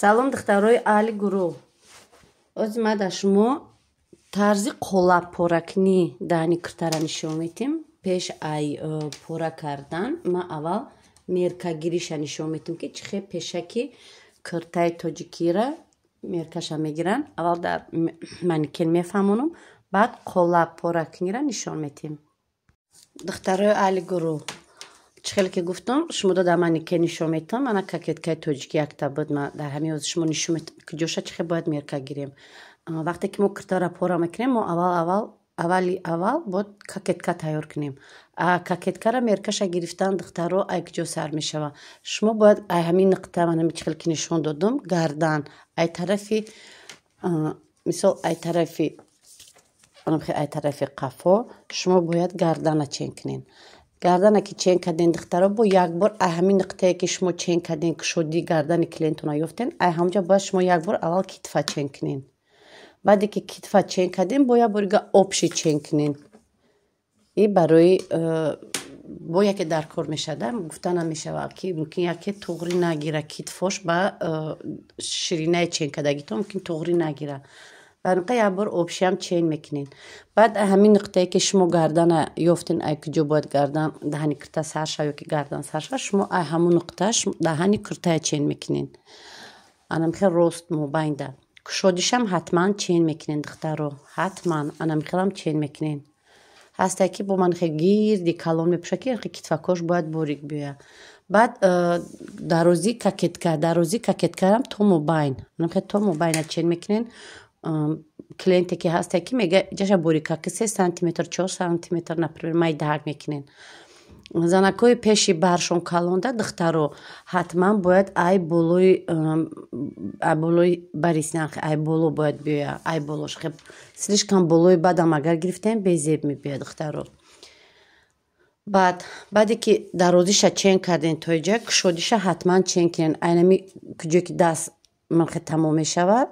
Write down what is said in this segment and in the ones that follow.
Салом, духтарои аҳли гурӯҳ. Ҳозир ман дар шумо тарзи қолаб поракунӣ даҳани киртара нишон медиҳем. Пеш ай пора кардан ман аввал меркагириша нишон медиҳем, ки чӣ хел пешаки киртаи тоҷикира меркаша мегиранд. Аввал дар манекен мефаҳмонам, баъд қолаб поракуниро нишон медиҳем. Духтарои аҳли гурӯҳ, чӣ хеле ки гуфтам, шуморо дар манекен нишон медиҳам. Ана кокеткаи тоҷикӣ якта буд, ман дар ҳамин ҳозир шумо нишон медиҳам, куҷоша чӣ хел бояд мерка гирем. Вақте ки мо киртаро пора мекунем, мо аввал аввал аввали аввал бояд кокетка тайёр кунем. Кокеткаро меркаша гирифтан, духтаро, ай куҷо сар мешавад? Шумо бояд ай ҳамин нуқта, ман ҳамин чӣ хеле ки нишон додам, гардан ай тарафи, мисол, ай тарафи қафо шумо бояд гардана чен кунед. Гардана ки чен карден, духтаро, бо як бор ай ҳамин нуқтае, ки шумо чен карден, кушодии гардани клиентона ёфтен, ай ҳамонҷа бояд шумо як бор аввал китфа чен кунед. Баъде ки китфа чен кардем, бо як бор дига общий чен кунед. И барои бо яке дар кор мешавад, гуфта намешавад, ки мумкин яке туғрӣ нагира китфош ба ширинаи чен кардагито, мумкин туғрӣ нагира. Барои як бор общиам чен мекунед. Баъд ҳамин нуқтае, ки шумо гардана ёфтен, ай куҷо бояд гардан даҳани кирта сар шава ё ки гардан сар шава, шумо ай ҳамун нуқта даҳани киртая чен мекунед. Анамихел рост мобайнда. Кушодишам ҳатман чен мекунед, духтаро, ҳатман анамихелам чен мекунед. Ҳастае, ки бо ман хел гирди калон мепӯшад, ки китфакош бояд борик биёяд. Баъд дарозии кокетка, дарозии кокеткаам то мобайн, анамихел то мобайна чен мекунед. Клиенте ки ҳасте, ки мега ҷаша борикаки 3 сантиметр, 4 сантиметр, например, майдаҳак мекунед. Занакҳои пеши баршон калонда, духтаро, ҳатман бояд ай болои бари сина, ай боло бояд биёяд, ай болош. Слишком болои бадам агар гирифтем, безеб мебиёяд, духтаро. Баъд, баъде ки дарозиша чен кардем то иҷа, кушодиша ҳатман чен кунед. Айнами куҷое ки даст манхе тамом мешавад,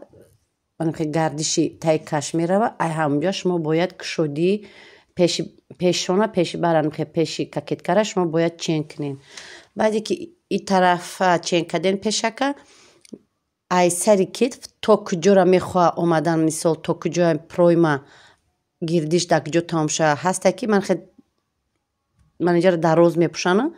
манхе гардиши таи каш меравад, ай ҳамонҷо шумо бояд кушодии пеши пешона, пеши баранхе, пеши кокеткара шумо бояд чен кунед. Баъде ки и тарафа чен кардем, пешака ай сари китф то куҷора мехоҳа омадан, мисол, то куҷоя пройма гирдиш дар куҷо тамом шава. Ҳасте, ки манхе манеҷаро дароз мепӯшанд,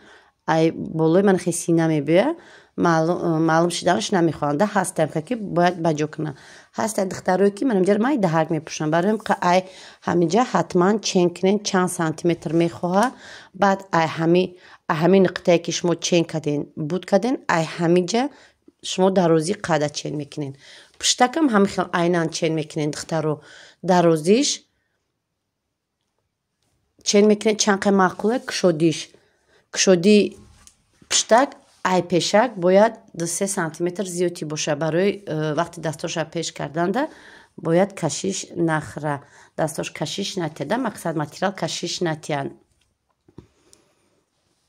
ай болои манхе сина мебиёяд, маълум шиданаш намехоҳанд. Ҳастам, ки бояд ба ҷо кунанд. Ҳаста духтарое, ки манамҷаро майдаҳак мепӯшанд. Барои ай ҳаминҷа ҳатман чен кунед, чанд сантиметр мехоҳад. Баъд ай ҳамин нуқтае, ки шумо чен карден, буд карден, ай ҳаминҷа шумо дарозии қада чен мекунед. Пуштакам ҳамин хел айнан чен мекунед, духтаро. Дарозиш чен мекунед, чанд қай маъқуле. Кушодиш, кушодии пуштак ай пешак бояд 2-3 сантиметр зиёдтӣ бошад, барои вақти дастоша пеш карданда бояд кашиш нахӯра, дастош кашиш натиҳада, мақсад, материал кашиш натиҳад.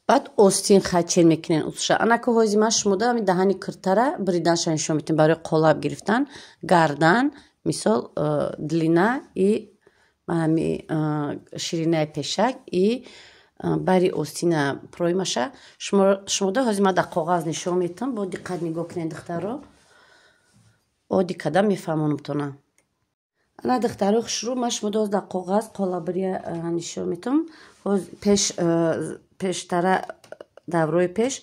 Баъд остин хай чен мекунед усша. Анаку ҳози ман шумода ҳами даҳани киртара бриданша нишон медиҳем. Барои қолаб гирифтан гардан, мисол, длина и ҳами ширинаи пешак и бари остина, проймаша шумода ҳозир ман дар коғаз нишон медиҳам. Бо диққат нигоҳ кунед, духтаро, оддӣ када мефаҳмонамтона. Ана, духтаро хушрӯ, ман шумода ҳозир дар коғаз қолабрия нишон медиҳам. Пеш пештара, даврои пеш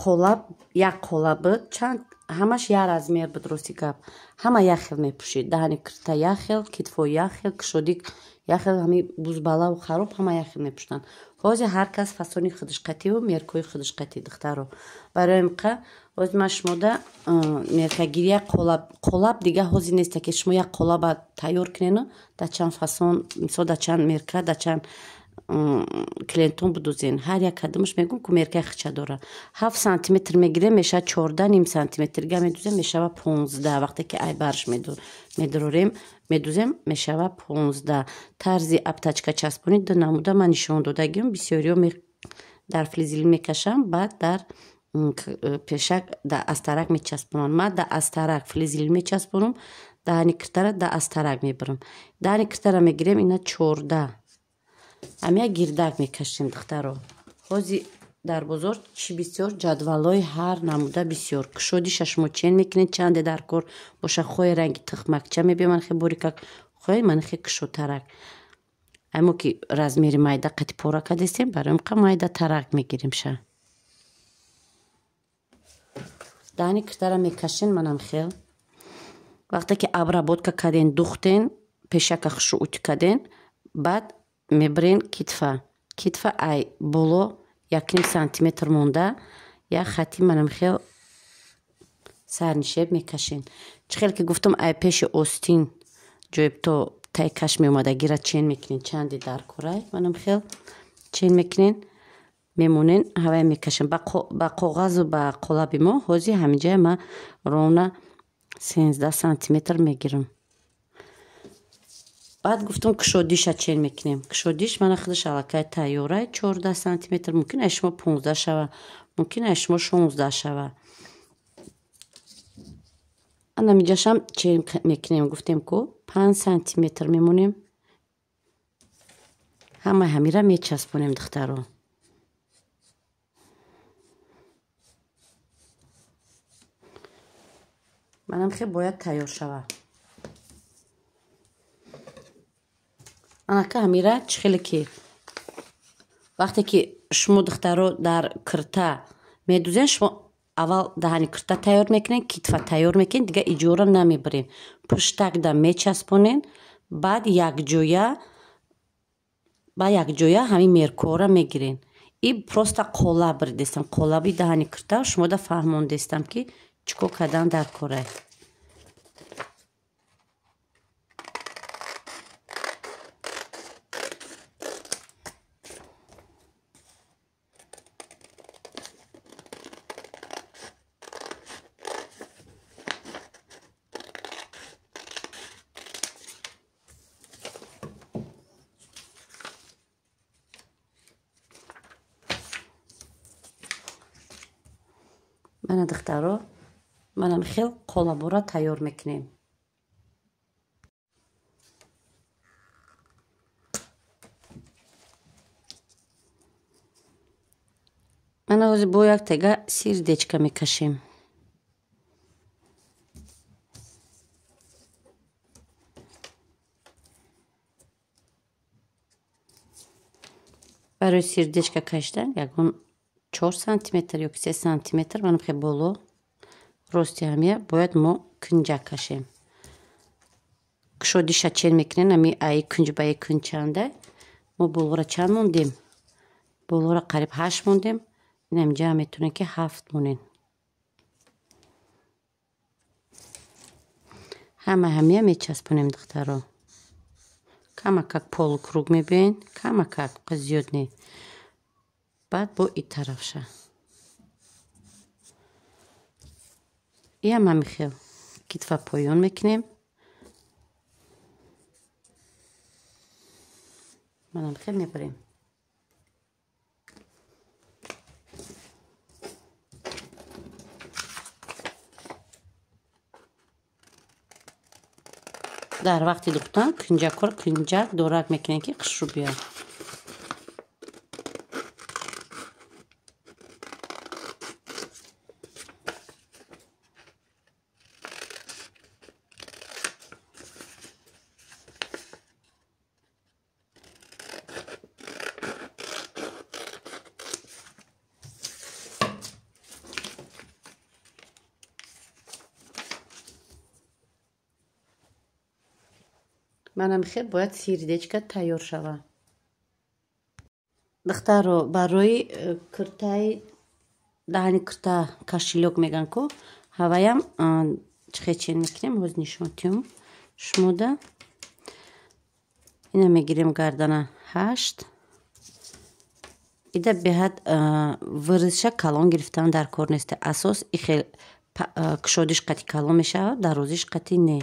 қолаб як қолаб буд, чанд ҳамаш як размер буд. Рости гап, ҳама як хел мепӯшид: даҳани кирта як хел, китфо як хел, кушодӣ як хел, ҳами бузбалаву хароб ҳама як хел мепӯшиданд. Ҳозир ҳар кас фасони худаш қативу меркои худаш қатӣ, духтаро. Барои ҳамқа ҳозир ман шумода меркагирия қолаб. Қолаб дига ҳозир неста, ки шумо як қолаба тайёр кунену дар чанд фасон, мисол, дар чанд мерка, дар чанд клиентон будузен. Ҳар як кадомаш, мегӯм ку, меркаи хича дора. 7 сантиметр мегирем, мешавад 14,5 сантиметр. Га медузем, мешавад 15. Вақте ки ай барш медурорем, медузем, мешавад 15. Тарзи обтачка часпонӣ ду намуда ман нишон додагиам. Бисёриҳо дар флизелин мекашам, баъд дар пешак дар астарак мечаспонам. Ман дар астарак флизелин мечаспонам, даҳани киртара дар астарак мебарам. Даҳани киртара мегирем, ина 14, ҳамя гирдак мекашем, духтаро. Ҳози Дар бозор чӣ бисёр ҷадвалҳои ҳар намуда бисёр. Кушодиша шумо чен мекунед, чанде дар кор боша, хоҳе ранги тухмакча мебиёд, ман хе борикак, хоҳе ман хе кушодтарак. Амо ки размери майда қати пора кардестем, барои қа майда тарак мегирем ша. Даҳани киртара мекашен, манам хел. Вақте ки обработка карден, духтен, пешака хушу ути карден, баъд мебирен китфа. Китфа ай боло 1,5 сантиметр монда, як хати манам хел сарнишеб мекашен. Чӣ хел ки гуфтам, ай пеши остин ҷоеб то тай каш меомадагира чен мекунен, чанде дар корай манам хел чен мекунен, мемонен, ҳавай мекашем. Ба коғазу ба қолаби мо ҳозир ҳаминҷая ма ровна 13 сантиметр мегирам. Баъд гуфтам кушодиша чен мекунем. Кушодиш мана худаш аллакай тайёрай 14 сантиметр, мумкин ай шумо 15 шава, мумкин ай шумо 16 шава. Ана миҷашам чен мекунем, гуфтем ку 5 сантиметр мемонем. Ҳама ҳамира мечаспонем, духтаро. Манам хе бояд тайёр шава. Анака ҳамира чӣ хеле ки вақте ки шумо духтаро дар кирта медузен, шумо аввал даҳани кирта тайёр мекунед, китфа тайёр мекунед, дига иҷора намебирем. Пуштакда мечаспонен, баъд якҷоя ҳамин меркора мегирен. И просто қолаб бирдестам, қолаби даҳани кирта шумода фаҳмондестам ки чӣ кор кардан дар корай. Мана духтаро, манам хел қолабора тайёр мекунем. Мана ҳозир бо як тега сердечка мекашем. Барои сердечка кашидан ягон 4 сантиметр ё 3 сантиметр манам хе боло рости ҳамия бояд мо кунҷа кашем. Кушодиша чен мекунем, ами ай кунҷ ба ай кунҷ чанда. Мо болора чанд мондем? Болора қариб 8 мондем. Ин ҳаминҷа метавонем ки 7 монем. Ҳама ҳамия мечаспонем, духтаро. Камакак полукруг мебиёен, камакак, зиёд не. Баъд бо и тарафша. Иам ҳамин хел китфа поён мекунем. Манам хел мебарем. Дар вақти духтан кунҷакор кунҷак дорак мекунем ки хушрӯ биёяд. Манам хел бояд сердечка тайёр шава. Духтаро, барои киртаи даҳани кирта кошелёк меган ку, ҳаваям чӣ хел чен мекунем, ҳоз нишон тиём шумода. Ина мегирем гардана 8. Ида беҳад вырезша калон гирифтан дар кор нест. Асос и хел кушодиш қати калон мешавад, дарозиш қати не.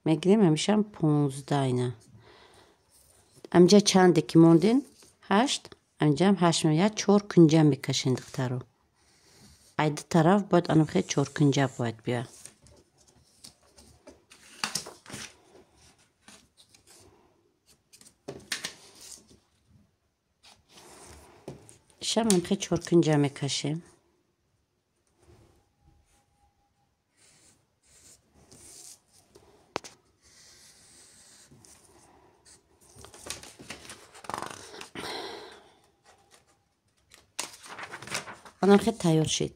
Мегирем ҳамешам 15 ина. Амҷа чанде ки монден 8, амҷам 8 меояд, 4 кунҷа мекашен, духтаро. Ай ду тараф бояд анам хел 4 кунҷа бояд биёяд. Ишам ҳамхе чоркунҷа мекашем. Анам хе тайёр шид.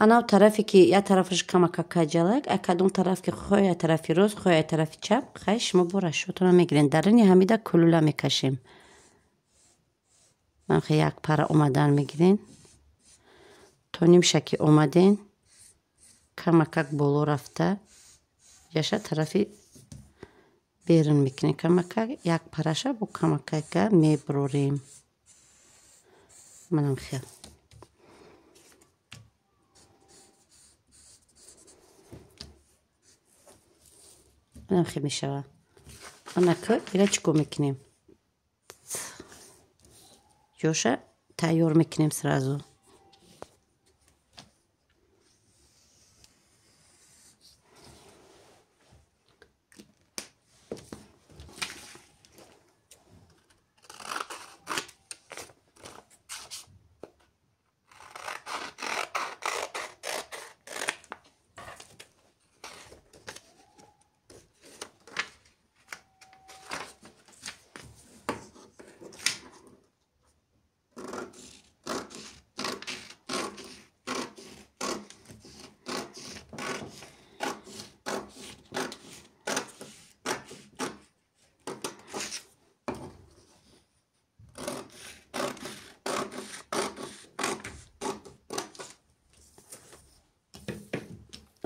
Анав тарафе ки я тарафаш камака каҷалак, а кадом тараф ки хоҳ я тарафи рост, хоҳ я тарафи чап, хай шумо бо расчётона мегирен. Дарини ҳамида кулула мекашем. Ман хе як пара омадан мегирен. То нимша ки омаден, камакак боло рафта, яша тарафи берун мекунем. Камакак як параша бо камакака мебурорем. Манам хел. Манам хел мешава. Анака ира чӣ кор мекунем? Ҷоша тайёр мекунем сразу.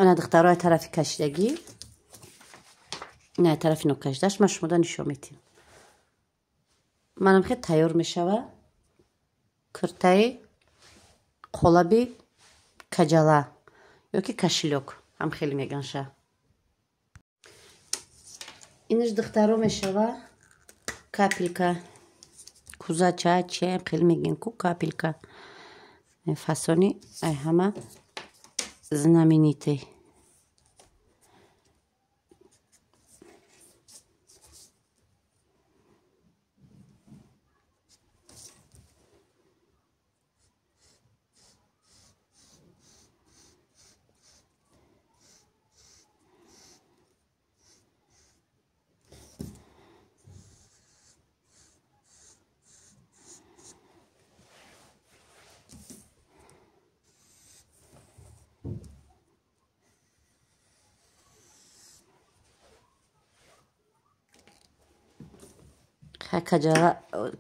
Ана духтарои тарафи кашидагӣ, ина тарафи нокашидаш ман шумода нишон медиҳам. Манам хе тайёр мешава куртаи қолаби каҷала ёки кошелёк ҳам хеле меганша. Инаш духтаро мешава капелька, кузача чиам хеле мегӯян ку капелька. Фасони ай ҳама знаменитый.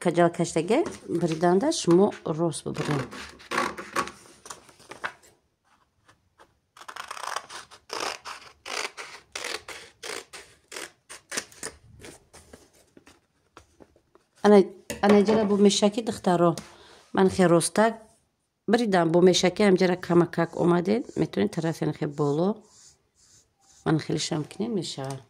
Каҷала каштаге буриданда шумо рост бубуред. Ана ҷара бо мешаки духтаро ман хе ростак буридам, бо мешаки ҳамҷара камакак омадед, метавонед тарафи хе боло ман хеле шам кунед мешавад.